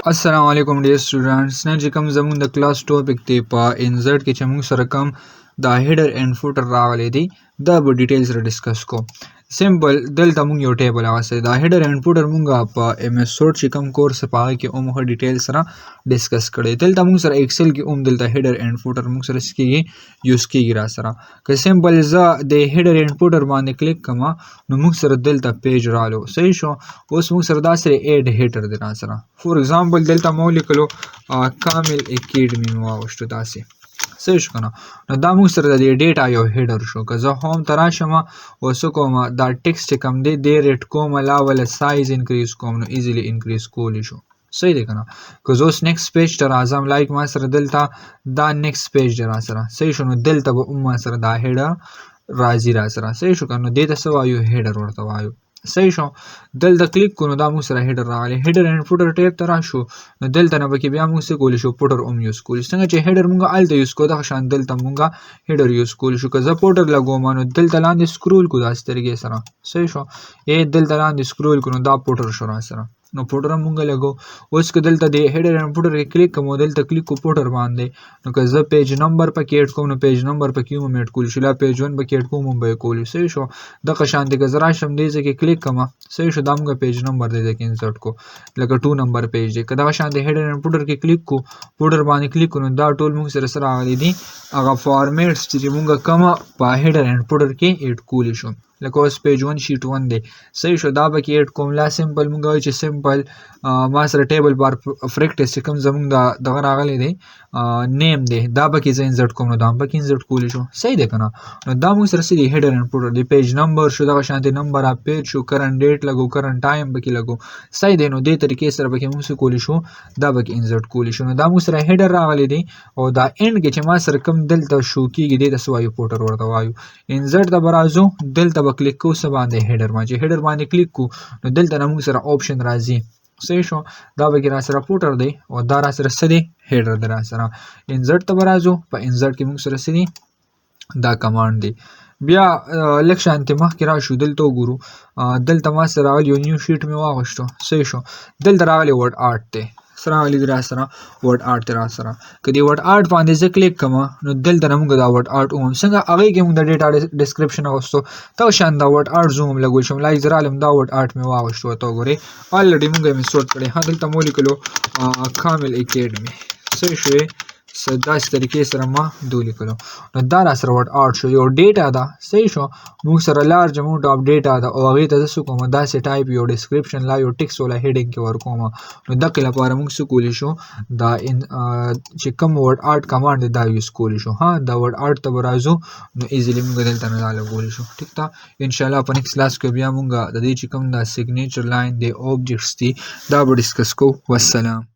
السلام علیکم ډیر سټوډنټس. نن چې کوم زموږ د کلاس ټاپک دی په انزرټ کې چې موږ سره کوم دا هیډر اینډ فوټر راغلی دی، دا به ډیټیل سره ډسکس کوو. سمپل دلته موږ یو ټیبل اخیستی، دا هیډر اینډ فوټر موږ په ایم ایس ورډ چې کوم کورس په هغه کې هم ښه ډیټیل سره ډسکس کړی. دلته موږ سره ایکسل کې هم دلته هیډر اینډ فوټر موږ سره څه کېږي، یوز کېږي را سره. که سمپل زه د هیډر اینډ فوټر باندې کلیک کړم نو موږ سره دلته پیج رالو، صحیح شو. اوس موږ سره داسې ایډ هیډر دی را سره. فور اگزامپل دلته مو ولیکلو کامل اکیډمي مو واغوستو داسې، صحیح شو که نه. نو دا موږ سره د دې ډیټا یو هیډر شو. که زه هوم ته راشم او څه کوم، دا ټیکسټ چې کوم دی دې ریټ کوم، لا وله سایز انکریز کوم، نو ایزیلی انکریز کولی شو، صحیح دی که نه. که زه اوس نیکسټ پیج ته راځم، لایک ما سره دلته دا نیکسټ پیج دی را سره، صحیح شو. نو دلته به هم ما سره دا هیډر راځي را سره، صحیح شو که نه. نو دې ته څه وایو، هیډر ورته وایو، صحیح شو. دلته کلیک کړو نو دا موږ سره هیډر راغلی. هیډر اینډ فوټر ټیب ته راشو نو دلته نه پکې بیا موږ څه کولی شو، فوټر هم یوز کولی شو. څنګه چې هیډر موږ هلته یوز کوو دغه شان دلته موږ هیډر یوز کولی شو. که زه فوټر لګوم نو دلته لاندې سکرول کړو داسې طریقې سره، صحیح شو. دلته لاندې سکرول کړو نو دا فوټر شو را سره، نو فوټر هم موږ لګو. اوس که دلته د هیډر اینډ فوټر کې کلیک کوم، دلته کلیک کو فوټر باندې، نو که زه پیج نمبر پکې اډ کوم نو پیج نمبر پکې هم اډ کولی شو، لا پیج 1 پکې اډ کوم هم به یې کولی شو، صحیح شو. دغه شان دی که زه راشم دې ځای کې کلیک کوم، صحیح شو، دا موږ پیج نمبر دې ځای کې انسرټ کو، لکه 2 نمبر پیج دی. که دغه شان دی هیډر اینډ فوټر کې کلیک کو، فوټر باندې کلیک کو، نو دا ټول موږ سره سره راغلي دي هغه فارمیټس چې موږ کومه په هیډر اینډ فوټر کې اډ کولی شو. لکه اوس پیج 1 شیټ 1 دی، صحیح شو، دا پکې اډ کوم. لا سمپل موږ وایو چې سمپل، ما سره ټیبل بار پریکټس چې کوم زموږ دا دغه راغلی دی، نیم دی، دا پکې زه انسرټ کوم نو دا هم پکې انسرټ کولی شو، صحیح دی که نه. نو دا موږ سره څه دي، هیډر اینډ فوټر دی، پیج نمبر شو، دغه شان دی نمبر اف پیج شو، کرنټ ډیټ لګو، کرنټ ټایم پکې لګو، صحیح دی. نو دې طریقې سره پکې موږ څه کولی شو، دا پکې انسرټ کولی شو. نو دا موږ سره هیډر راغلی دی او دا اند کې چې ما سره کوم دلته شو کېږي دې ته څه وایو، فوټر ورته وایو. انسرټ ته به راځو، دلته به کلیک کوو څه باندې، هیډر باندې. چې هیډر باندې کلیک کوو نو دلته نه موږ سره آپشن راځي، صحیح شو. دا به کې را سره فوټر دی او دا را سره څه دی، هیډر دی را سره. انسرټ ته به راځو، په انسرټ کې موږ سره څه دي، دا کمانډ دی. بیا لږ شانتې مخکې راشو، دلته وګورو، دلته ما سره راغلی یو نیو شیټ مې واغوستو، صحیح شو. دلته راغلی ورډ آرټ دی، سره راغلی دی را سره ورډ آرټ دی را سره. که دې ورډ آرټ باندې زه کلیک کړم نو دلته نه موږ دا ورډ آرټ وموم. څنګه هغې کې موږ د ډیټا ډسکرپشن اغوستو، دغه شان دا ورډ آرټ زه هم لګول شم. لایک زه رالم دا ورډ آرټ مې واغوستو، ورته وګورئ الریډي موږ یې انسرټ کړی. دلته مو ولیکلو، کامل اکیډمي، صحیح شوې. څه داسې طریقې سره ما دا ولیکلو نو دا را سره ورډ آرټ شو، یو ډیټا ده، صحیح شو. موږ سره لارج اماونټ اف ډیټا ده او هغې ته زه څه کوم، داسې ټایپ یو ډسکرپشن لا یو ټیکس ولا هیډینګ کې ورکوم. نو دقې لپاره موږ څه کولی شو، دا چې کوم ورډ آرټ کمانډ دی دا یوز کولی شو. دا ورډ آرټ ته به راځو نو ایزیلی موږ دلته نه دا لګولی شو، ټیک ده. انشاءالله په نیکسټ کلاس کې بیا موږ د دې چې کوم دا سیګنیچر لاین دی، آبجیکټس دي، دا به ډسکس کوو. والسلام.